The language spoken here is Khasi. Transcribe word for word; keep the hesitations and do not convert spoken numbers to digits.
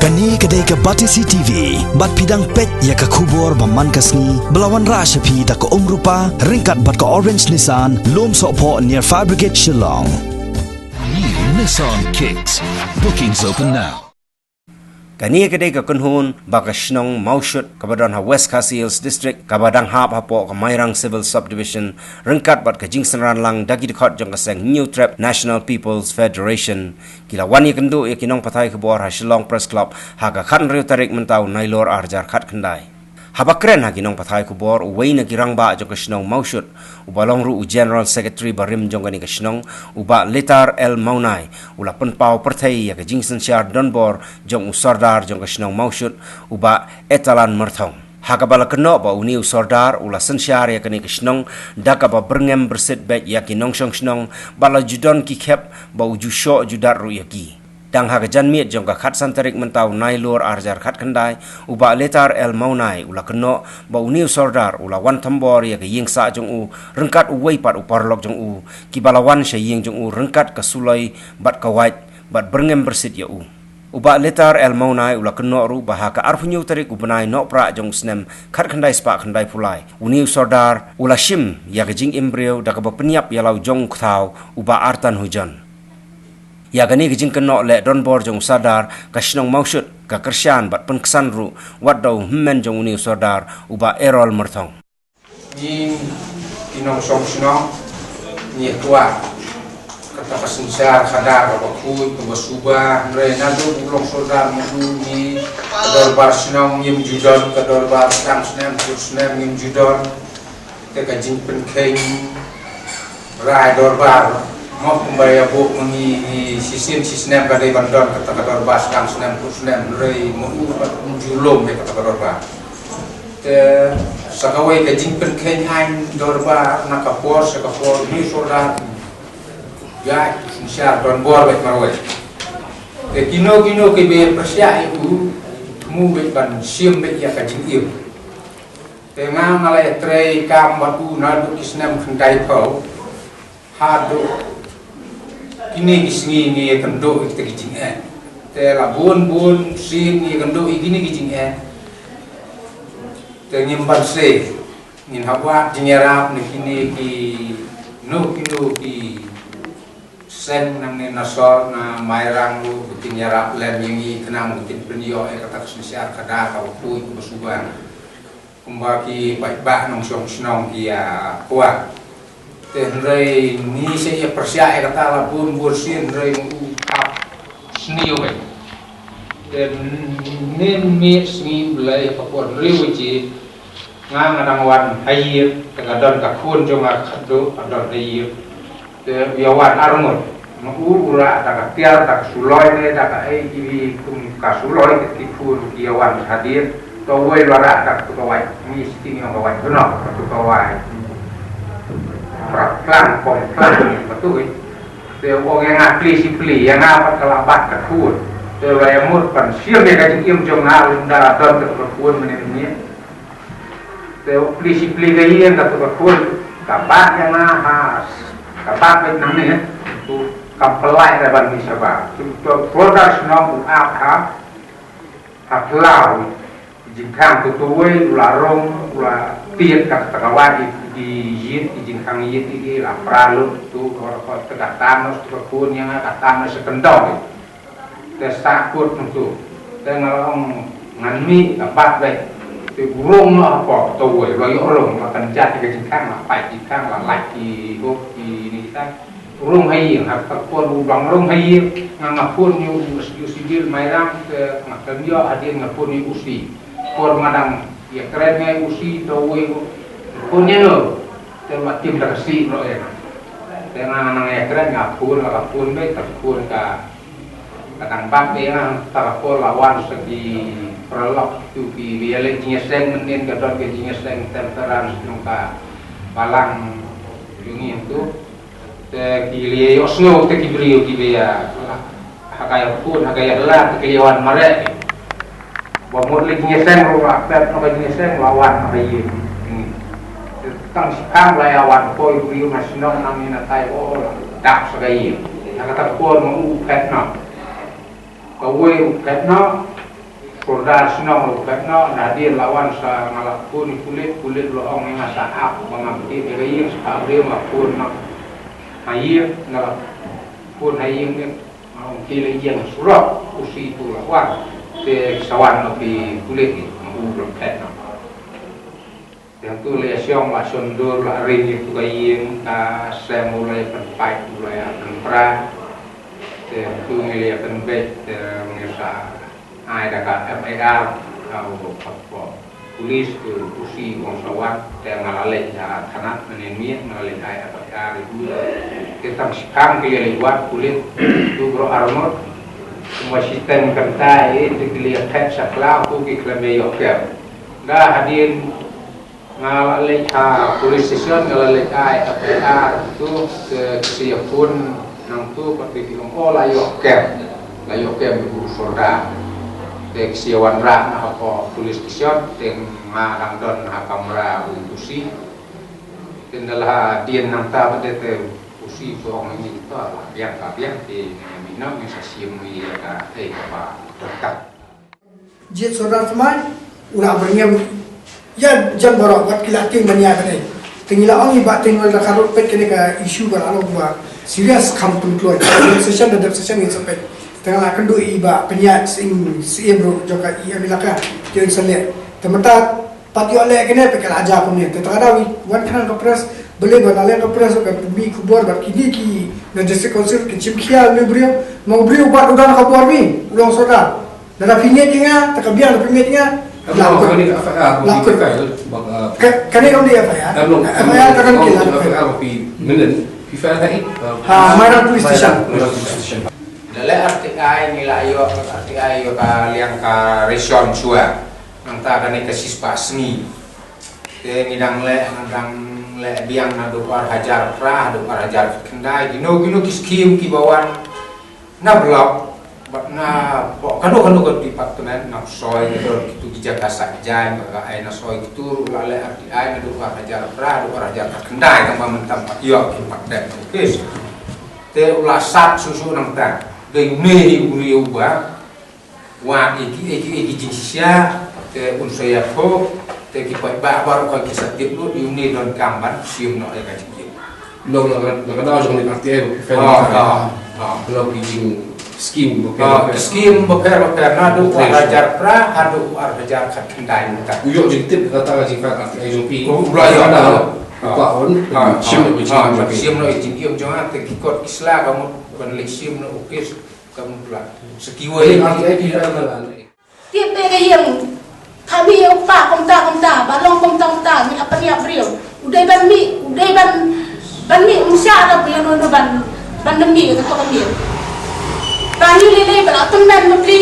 Kane ka dei ka Batesi T V, bad phi dang peit ïa ka khubor ba man ka sngi, ba la wanrah sha phi da ka Umrupa, ryngkat bad ka Orange Nissan, Lum Sohphoh near Fire Brigade Shillong. New Nissan Kicks. Bookings open now. Kane ka dei ka kynhun ba ka shnong Mawshut kaba don ha West Khasi Hills District kaba dang hap hapoh ka Mairang Civil Subdivision ryngkat bad ka jingsynran lang da ki dkhot jong ka seng Hynñiewtrep National People's Federation ki la wan ïakynduh ïa ki nongpathai khubor ha Shillong Press Club ha ka khathynriew tarik mynta u Nailur arhajar khatkhyndai. Haba kren ha ki nongpathai khubor uwei na ki rangbah jong ka shnong Mawshut, uba long ruh u General Secretary barim jong kane ka shnong, u Bah Letar L Mawnai, u la pynpaw pyrthei ïa ka jingsynshar donbor jong u Sordar jong ka shnong Mawshut, u Bah Etalan Myrthong. Ha kaba la kynnoh ba une u Sordar u la synshar ïa kane ka shnong da kaba byrngem byrsit beit ïa ki nongshong shnong, bad la ju don ki khep ba u ju shoh ju dat ruh ïa ki. Tang ha ka janmiet jong ka khatsan tarik mynta u Nailur arhajar khatkhyndai, u Bah Letar L Mawnai u la kynnoh ba une u Sordar u la wan thombor ïa ka ïing sah jong u ryngkat uwei pat u paralok jong u, kiba la wan sha ïing jong u ryngkat ka suloi bad ka wait, bad byrngem byrsit ïa u. U Bah Letar L Mawnai u la kynnoh ruh ba ha ka arphew hynñiew tarik u bnai Nohprah jong u snem khatkhyndai spah khyndaiphew lai, une u Sordar u la shim ïa ka jingim briew da kaba pynïap ïa la u jong u kthaw, u Bah Artan Hujon. Ïa kane ka jingkynnoh leh donbor jong u Sordar ka shnong Mawshut ka kyrshan bad pynksan ruh wat da u hynmen jong une u Sordar, u Bah Erol Myrthong. Ngi ki nongshong shnong ngi kwah kata ka synshar khadar kaba khuid kaba suba, hynrei naduh u long Sordar mynta ngi ka dorbar shnong ngim ju don, ka dorbar sdang snem kut snem ngim ju don. Te ka jingpynkheiñ rai dorbar, mo kumba ïa buh ma ngi, ngi shisien shisnem ka dei ban don kata ka dorbar sdang snem kut snem, hynrei ma u pat um ju lum ïa kata ka dorbar. Te sa kawei ka jingpynkheiñ aiñ dorbar na ka por sha ka por, une u Sordar ïa u synshar donbor beit marwei. Te kino kino kiba pyrshah ïa u, mu beit ban shim beit ïa ka jingim. Te nga nga la ïatrei kam bad u naduh ki snem khyndaiphew haduh kine ki sngi ngi ïakynduh ïa kita ki jingeh. Te la bun bun sien ngi ïakynduh ïa kine ki jingeh. Te ngim banse, ngin hap wad jingïarap na kine kino kino ki seng nangne na sor na Mairang ruh ba kin ïarap lem ïa ngi khnang ba kin pynïoh ïa kata ka synshar khadar kaba khuid kaba suba. Kumba ki paidbah nongshong shnong ki ïa kwah. Te hynrei ngi sa ïa pyrshah ïa kata la bun bun sien, hynrei ngi hap sniew beit. Te mynnin miet sngi Blei ha ka por hynriew baje nga nga dang wan ha ïing, te ka don ka khun jong nga khadduh ka don ha ïing. Te u ïa wan arngut. Ma u u rah da ka tiar, da ka suloi ne da ka ei, ki kum ka suloi ki khun ki ïa wan hadien. To uwei u la rah da ka wait, ngi sting ïa ka wait, kano ka tu ka wait. Pra klang pom klang ka tu. Te u ong ïa nga plie shi plie, ïa nga pat ka la bat ka khun. Te u la ïa mut ban shim ïa ka jingim jong nga, lymda don ka tu ka khun mynne mynne. Te u plie shi plie ka ïing, ka tu ka khun ka bat ïa nga ha, ka bat beit nangne. Tu kam pynlait re ban mih shabar. Tu, tu, tu ka shnong u ap ha, ha phyllaw. Jingkhang tu tu wei u la rung, u la tied ka ta ka wai i, i ïit, i jingkhang ïit i, i la pra lut tu, ka, ka, ka, ka tan nos tu ka khun ïa nga, ka tan nos sa kyndong. Te sa kut nangtu. Te nga la ong ngan mih ka bat beit. Te u rung noh hapoh kata wei, la ïoh rung, la kynjat ïa ka jingkhang, la pait jingkhang, la lait ki hok ki ni kita. U rung ha ïing, ha kata ka por u dang rung ha ïing, nga nga phone ïa u, u civil Mairang, te nga kynjoh hadien nga phone ïa u C. Por nga dang ïakren ngai u C, kata wei u phone ïa u. Te ma tim da ka C noh ïa nga. Te nga nang ïakren nga phone, la ka phone beit, ka phone ka Ka dang bat ïa nga, ta ka por la wan sa ki paralok tu ki ba ïa leh jingïaseng, mynnin ka don ka jingïaseng temperance jong ka balang jong ngi tu. Te ki la ïohsngew te ki briew ki ba ïa, ha ka ïa pun, ha ka ïa la te ki la ïa wan mareh. Ba mut leh jingïaseng ruh la pep noh ka jingïaseng la wan ha ka ïing. Hmm. Tang shiphang la ïa wan poi briew na shnong na ngi na tai o la dap sa ka ïing. Na kata ka por ma u phet noh. Kawei u phet noh. Sordar shnong la phet noh, da dien la wan sa nga la phone ïa pulit, pulit la ong ïa nga sa ap ba ngam tip ïa ka ïing, sa ka briew nga phone noh ha ïing, nga la phone ha ïing ne, nga ong ki la ïeng surok, u si tu la wan. Te sa wan noh ki pulit, u la phet noh. Te hangtu la ïa shong, la shon dur, la ring ïa tu ka ïing, ka sem u la ïa pynpait, u la ïa pynpra. Te hangtu ngi la ïa pynbeit, te ngi sa ai da ka F I R, ka u ka, ka, police, tu u si u ong sa wan, te nga la leit ha thanat, mynne miet nga la leit ai F I R ïa u. Te tang shipang ki la leit wad, pulit, tu bro armor. Kumba shiteng kynta ïa, te ki la ïa phet sa khlaw, tu ki khlem ïa ïoh kem. Da hadien nga la leit ha police station, nga la leit ai F I R tu, te ki sa ïa phone nangtu, pat ki ong, oh, la ïoh kem. La ïoh kem ïa u sordar. Te ki sa ïa wanrah na hapoh police station, te nga dang don ha kamra u si. Te ynda la dien nangta pat te u si u ong ïa ngi, to la biang ka biang, te ngi ïa mih noh, ngi sa shim ïa ka, eh, kaba donkam. Jied sordar thymmai, u la byrngem ïa jan baroh, wat ki la tieng ban ïaid ban ei. Te ngi la ong ïa i Bah Tynroi Rakkharduh peit kane ka issue ka la long ba serious, kham pynkloi. Dep session da dep session ngin sa peit. Te nga la kynduh ïa i Bah Pynïaid Syiem, Syiem ruh jong ka E M Elaka, te un sa leh. Te mynta pat ïoh leh kane, peit ka la jia kumne. Te ta ka daw ngi wan khnang ka press, balei ba na liang ka press ka pynmih khubor bad kine ki na District Council ki shim khia ïa u briew, ma u briew bad u don ka bor mi, u long sordar. Lada phi ngeit ïa nga, te ka biang, lada phi ngeit ïa nga. Em, la kut. Kane ka F I R, la kut. Ka, kane kam dei F I R. Em, long. F I R ka kan ki la. F I R phi mynnin, phi file ha i? Ha, Mairang Police Station. Mairang Police Station. Da leh R T I ngi la ïoh, R T I ïoh ka liang ka ration shuwa. Nangta kane ka shispah sngi. Te ngi dang leh, ngi dang leh biang naduh ar hajar phra, naduh ar hajar khyndai. Kino, kino ki skim kiba wan na block, bad na, bad kano kano ka department, na Soi, na don kitu ki jaka sah jaiñ, bad ka ai na Soi kitu ruh la leh R T I, naduh ar hajar phra, naduh ar hajar khyndai, tang ba mynta pat ïoh ki pat dep office. Te u la sat shuh shuh nangta, dei une hi u briew uba wad ïa ki, ïa ki, ïa ki jingshisha, te un sa ïathuh, te ki paidbah baroh ki sa tip lut, ïa une donkam ban shim noh ïa ka jingim. Long na ka, na ka daw jong ka R T I ba phi file. Ah, ka, ah, ah. Long ki jingskim bapher bapher. Ki skim bapher bapher, naduh ar hajar phra haduh ar hajar khatkhyndai mynta. U ïoh jingtip kata ka jingfile R T I jong phi. U la ïoh. Ka daw. Ah. Ka on. Ah, shim noh ka jingim jong phi. Shim noh ka jingim jong nga, te ki kot ki sla ka mut ban leit shim noh office. Ka mut la. Sa kiwei. Ka R T I phi file na ka. Tip te ka ïing. Ka mih ïa u kpa kumta kumta, ba long kumta kumta, ngi la pynïap briew. U dei ban mih, u dei ban, ban mih, um shah da phi ïano ïano ban, ban da mih ka to ka mih. Ba ngi lei lei ba la tymmen ma phi.